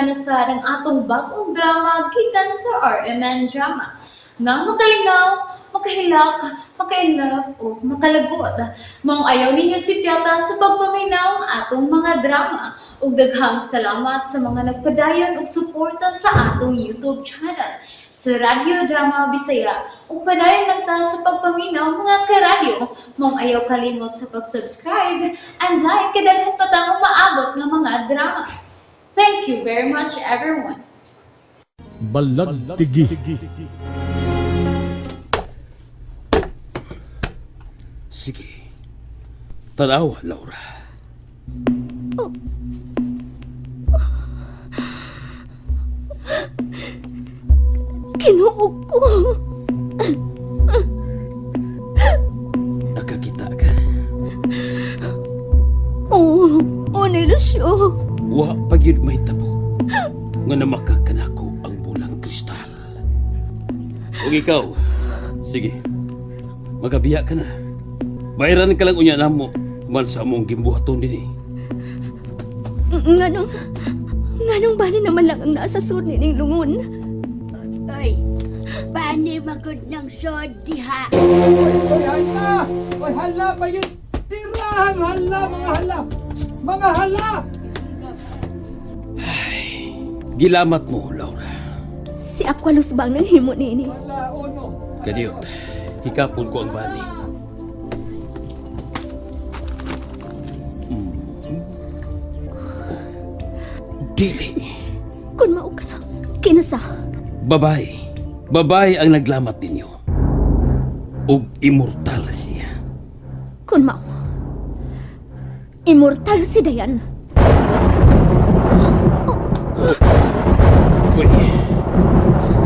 na sad ang atong bag-ong drama gikan sa RMN Drama nga makalingaw, makahilak, maka-inlove o makalagot. Maong ayaw ninyo sipyata sa pagpaminaw ang atong mga drama. Ug daghang salamat sa mga nagpadayon og suporta sa atong YouTube channel sa Radyo Drama Bisaya. Ug padayon lang ta sa pagpaminaw, mga karadyo. Maong ayaw kalimot sa pag-subscribe and like kay daghan pa tang umaabot nga mga drama. Thank you very much, everyone. Balagtigi. Sige. Tanawa, Laura. Kinuo ko. Nakakita ka. Oo, oh, Lucio. Wa pa gyud may tabo nga namakakanako ang bulang kristal. Ug ikaw, sige. Magabiya ka na. Bayran ka lang unya namo man sa among gimbuhaton dinhi. Nganong bani naman lang ang nasa sud nining lungon? Oy, bani magod ng sod diha. Oy, hala! Oy, hala pa yun! Tirahan, hala, mga hala! Mga hala! Gilamat mo, Laura. Si Aqualus bang nang himo nini? Hala, uno! Kadiyot, hikapon ko ang bani. Dili. Kung mao ka na, kinsa? Babae. Babae ang naglamat ninyo. Ug immortal siya. Kung mao. Immortal si Dayan. Uy,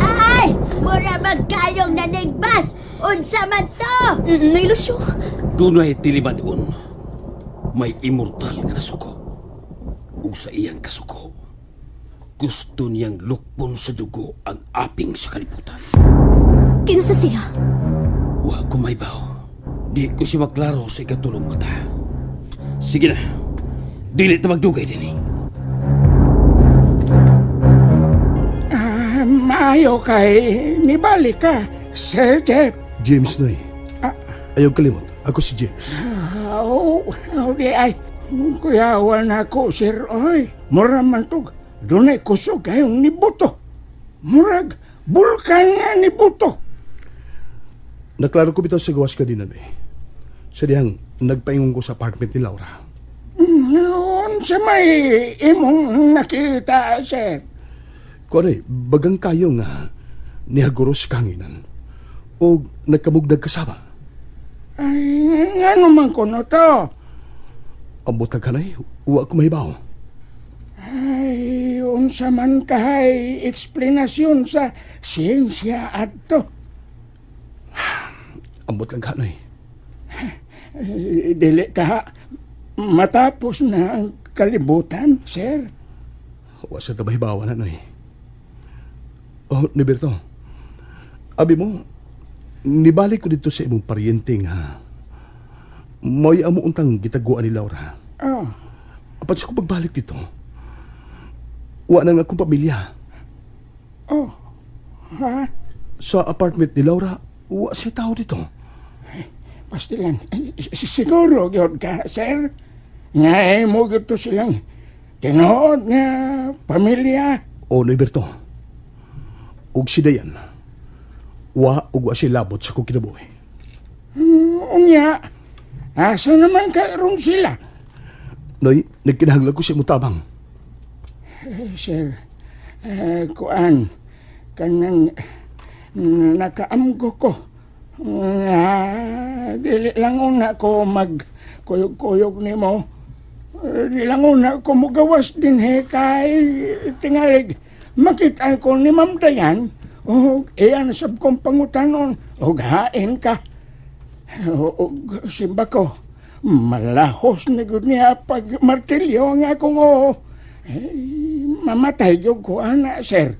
Ay, mura magkayong nanigbas. Unsa man to? Nay Lucio, dunay tilimadon. May immortal nga nasuko. Ug sa iyang kasuko, gusto niyang lukpon sa dugo ang aping sa kalibutan. Kinsa siya? Wa ko may baw. Di ko siya maklaro sa ikatulong mata. Sige na. Dili ta magdugay dinhi. Ah, maayo kay nibalik ka, Sir Jeff. James Noy. Ayaw kalimot. Ako si James. Ah, oo, oh, di ay. Kuyawan ako, sir. Oy, mura man to. Dunay kusog kayong nibuto. Murag, bulkan nga nibuto. Naklaro ko bitaw sa gawas kanina, Noy. Sa dihang nagpaingon ko sa apartment ni Laura. Noon sa may imong nakita, sir. Kung ano eh, bagang kayo nga nihaguro sa kanginan o nagkamugdag kasama. Ay, nga naman ko no to. Ang butag kanay, uwa ko mahibaw. Ay, unsa man kahay eksplanasyon sa siyensya adto. Ambot lang kanay. Eh, dili ka matapos na ang kalibutan, sir. Wa sa tabahibawan na, Noy. Oh, Neberto. Abi mo, nibalik ko dito sa imong paryente nga. Mo'y amo untang gitaguan ni Laura. Oh, Apat sa ko pagbalik dito, wa na nga akong pamilya. Oh, ha? Sa apartment ni Laura, wa siya tao dito. Pastilan, eh, siguro gyud ka, sir. Nga mo gyud to silang tinuod nga pamilya. O, Norberto, ug si Dayan, wa ug wa siya labot sa kong kinabuhi. Unya, asa naman karon sila? Noy, nagkinahanglan ko sa imong tabang. Eh, sir, eh, kuan, kanang nakaamgo ko. Nga, dili lang una ko mag kuyog-kuyog nimo. Eh, di lang una ko mugawas din he kay tingalig. Makita ko ni Ma'am Dayan, o iyan sab kong pangutanon, o hain ka. O simba ko, malahos na gud niya pag martilyo nga akong oo. Eh, mamatay gyud ko ana, sir.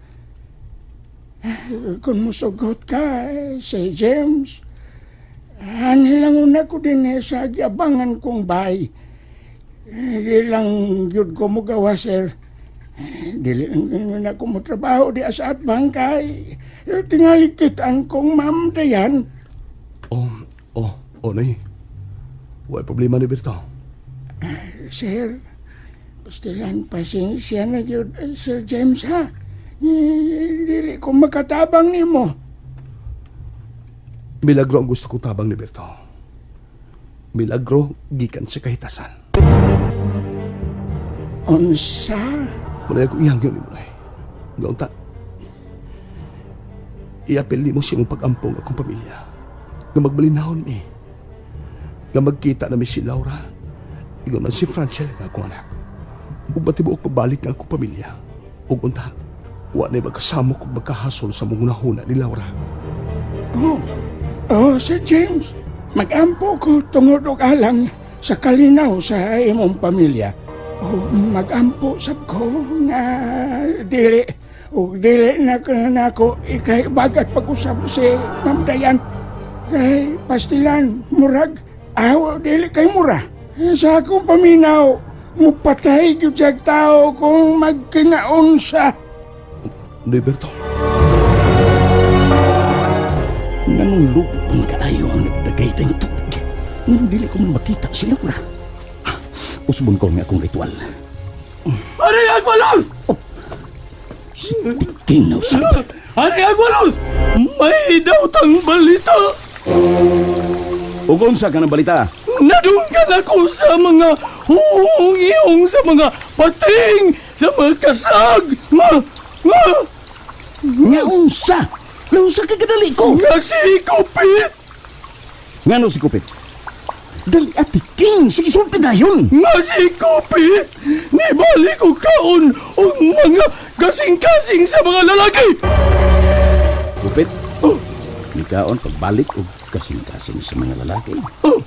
Eh, kung musugot ka, eh, si James, ani lang una ko din eh, sa giabangan kong bahay. Eh, di lang gyud ko mugawa, sir. Dili lang na ako mo trabaho di sa atbang kay. Tingali kitaan kong Ma'am Dayan. Oh, oh, oh, Noy. Wa problema ni Berto. Sir, pastilan pasensya na yun, Sir James ha. Dili ko makatabang nimo. Milagro ang gusto kong tabang ni Berto. Milagro gikan sa kahitasan. Unsa? Wala akong ihangyo ni Noy. Gaunta. Iapil nimo siya mong pag-ampong akong pamilya. Nga magbalinahon mi. Nga magkita na mi si Laura. Ingon man si Francel nga akong anak. Ug matibuok pabalik nga akong pamilya. Ug unta, wa na magkasamok ug magkahasol sa mong hunahuna ni Laura. Oh, oh, Sir James, magampo ko tungod og alang sa kalinaw sa imong pamilya. Oh, magampo sab ko nga dili ug dili na nako ikay bagat pag-usab si Ma'am Dayan. Kay pastilan, murag, aw, dili kay mura. Sa akong paminaw, mupatay gyud siyag tao kung magkinaon sa. Noy Berto, Nganong lubog ang kaayo ang nagdagay tayong tubig. Nganong dili ko man makita si Laura. Ah, usbon ko nga akong ritual. Ari Agwalos! Oh. Kinaw sa... Ari Agwalos! May dautang balita! Ug unsa ka ng balita? Nadunggan ako sa mga huhong-ihong sa mga pating, sa mga kasag, nga, nga, Nga unsa? Nga unsa ka kadali ko? nga si Kupit, Ngano si Kupit? Dali ati King, sige sulti na yun. nga si Kupit, nibalik ko kaon og mga kasing-kasing sa mga lalaki. Kupit, Oh, nikaon pagbalik og kasing-kasing sa mga lalaki. oh.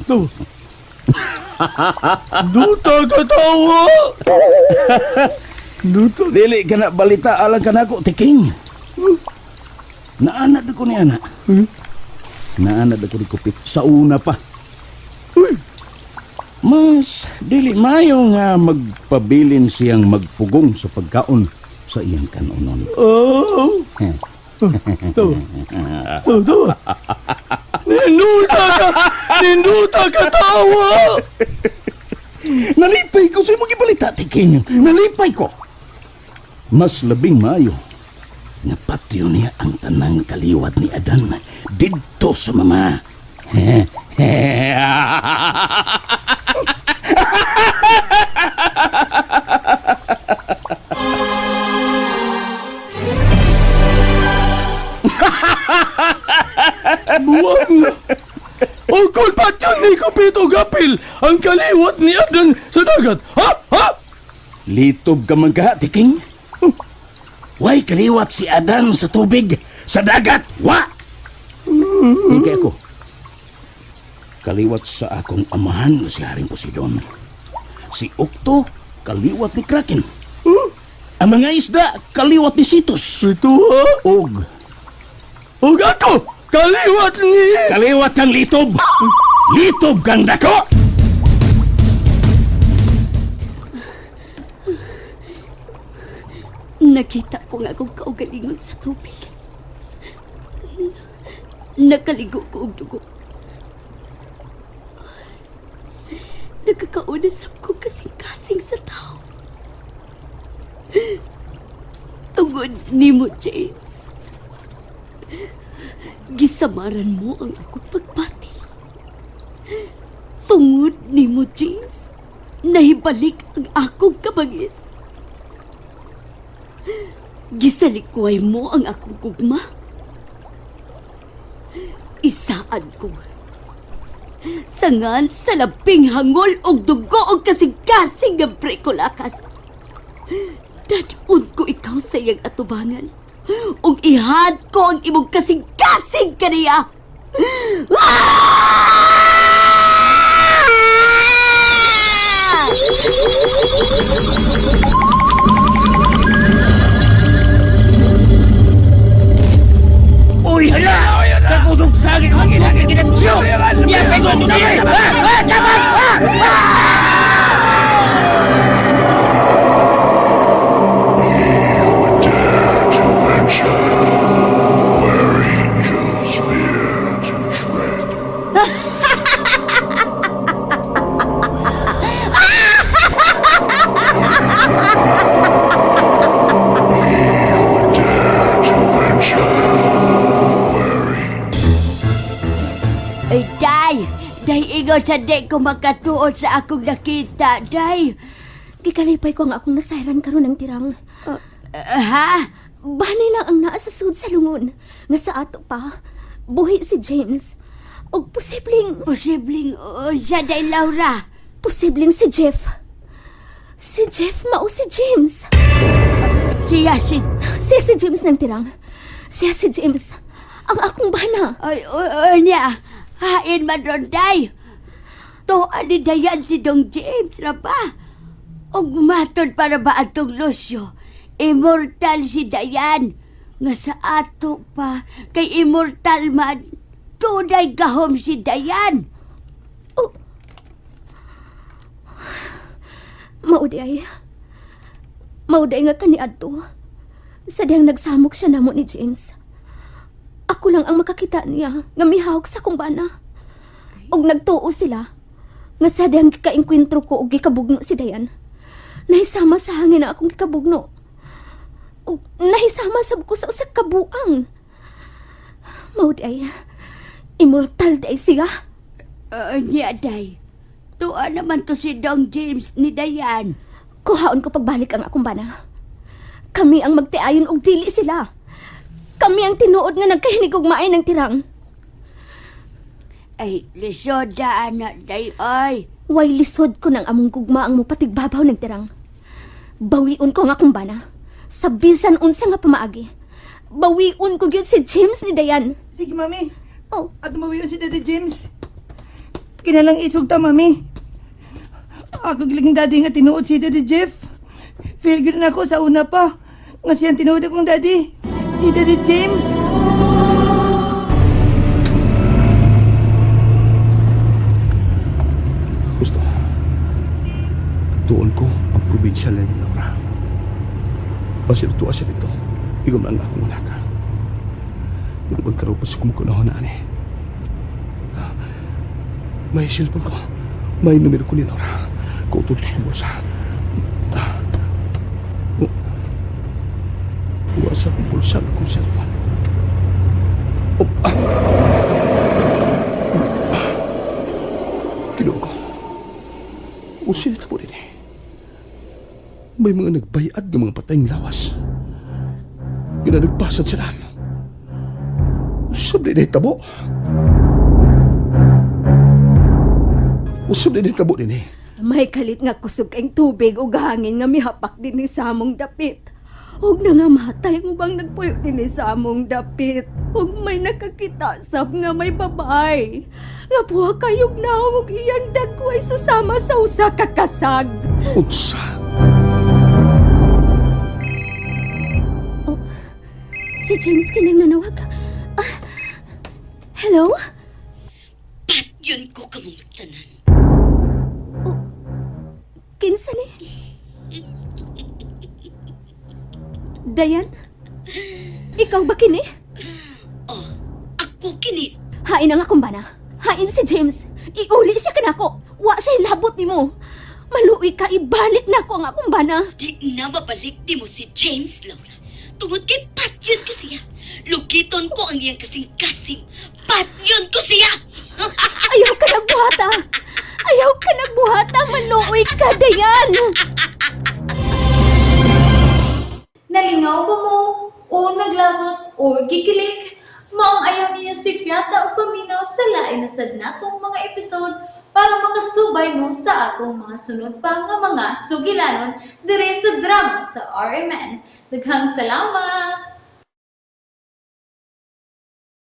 To. Duta katawa! Duta. Dili ka na balita alang kanako, Tiking. Naanad ko ni ana. Naanad ako ni Kupit sa una pa. Uy, Mas dili mayo nga magpabilin siyang magpugong sa pagkaon sa iyang kanonon. oh. Tawa. Tawa, tawa. Ninduta ka! Ninduta ka tawa! Nalipay ko sa imong gibalita, Tiking. Nalipay ko. Mas labing maayo nga patyo niya ang tanang kaliwat ni Adan didto sa mama. Buwang! O kung patyon ni Kupito Gapil ang kaliwat ni Adan sa dagat! Ha? Ha? Litob ka man ka, Tiking. Way kaliwat si Adan sa tubig, sa dagat, wa! Hindi ako. Kaliwat sa akong amahan nga si Haring Poseidon. Si Okto, kaliwat ni Kraken. Ang mga isda, kaliwat ni Cetus. Ito ha? Og, O ako! Kaliwat ni... kaliwat kang litob! Litob kang dako! Nakita ko nga akong kaugalingon sa tubig. Nakaligo ko og dugo. Nagkakauna sab ko kasing-kasing sa tao. Tungod nimo, James. Gisamaran mo ang akong pagbati. Tungod nimo, James, nahibalik ang akong kabangis. Gisalikuay mo ang akong gugma. Isaan ko. Sangan sa labing hangol og dugo og kasing-kasing nga brekolakas. Dadun ko ikaw sa iyang atubangan. Ug ihad ko ang imong kasing-kasing kaniya. Ah! Uy, hala! Kakusog sa akin! Ang ginagyo! Ingon sa di ko makatuo sa akong nakita, day. Gikalipay ko ang akong nasayran karon ng tirang. Ha? Bani lang ang naa sa sud sa lungon nga sa ato pa buhi si James og posibleng Posibleng unsa day, Laura? Posibleng si Jeff. Si Jeff mao si James. Siya si... Siya si James ng tirang. Siya si James. Ang akong bana. Ay, ay, niya. Hain man ron, day. Tuan ni Dayan si Dong James na ba? Ug matod para ba atong Lucio? Immortal si Dayan. Nga sa ato pa, kay immortal man, tunay gahom si Dayan. Oh. Mao di ay. Mao di ay nga kaniadto. Sa diyang nagsamok siya namo ni James. Ako lang ang makakita niya nga mihawak sa akong bana. Og nagtuo sila nga sa diyang gikaengkwentro ko og gikabugno si Dayan. Nahisama sa hangin ang akong gikabugno. Og nahisama sab ko sa usa ka buang. Mao di ay immortal di ay siya. Niya, day. Tuan naman to si Dong James ni Dayan. Kuhaon ko pagbalik ang akong bana. Kami ang magtiayon og dili sila. Kami ang tinuod nga nagkahinigugmaay ng tirang. Ay, lisoda, anak, day, ay. Way lisod ko ng among gugma ang mupatigbabaw ng tirang. Bawion ko ang akong bana. Sa bisan unsa nga pamaagi. Bawion ko gyud si James ni Dayan. Sige, mami. Oh, At mawiyon si Daddy James. Kinalang isog ta, mami. Ako giling daddy nga tinuod si Daddy Jeff. Feel good na ako sa una pa. Nga siyang tinuod akong daddy. Si Daddy James. Gusto. Tuon ko ang probinsya ni Laura. Basin tuwa siya dito. Igom lang akong anak. Pero bang karoon pa sa kumukunahon na ani. May cellphone ko. May numero ko ni Laura. Kutot ko sa bulsa. Oh. Wa sa akong bulsa ang akong cellphone. Oh, ah. Kinuha ko. Unsa na tabo din eh. May mga nagbayad ng mga patayng lawas. Gina nagpasad sila. Usab din tabo. Usab din tabo din eh. May kalit nga kusog kayong tubig ug hangin nga mihapak dinhi sa among dapit. Ug nangamatay ang ubang nagpuyo dinhi sa among dapit. Ug may nakakita sab nga may babae. Nga buha kayog naong ug iyang dagway susama sa usa ka kasag. Unsa? Oh, si James kining nanawag. Ah, hello? Yun ko kamong tanan. Oh, Kinsa ni? Dayan? Ikaw ba kini? Oh, ako kini. Hain ang akong bana. Hain si James. Iuli siya kanako. Wa siya labot nimo. Maluoy ka, ibalik na ko ang akong bana. Di na mabalik di mo si James, Laura. Tungod kay patyon ko siya. Lugiton ko ang iyang kasing-kasing. Patyon ko siya! Ayaw ka nagbuhata. Ayaw ka nagbuhata. Maluoy ka, Dayan. Nalingaw ba mo? O naglagot o gikilig? Maong ayaw niyo si Piata o paminaw sa lain na sad natong mga episode para makasubay mo sa atong mga sunod pa nga mga sugilanon dire sa drama sa RMN. Daghang salamat!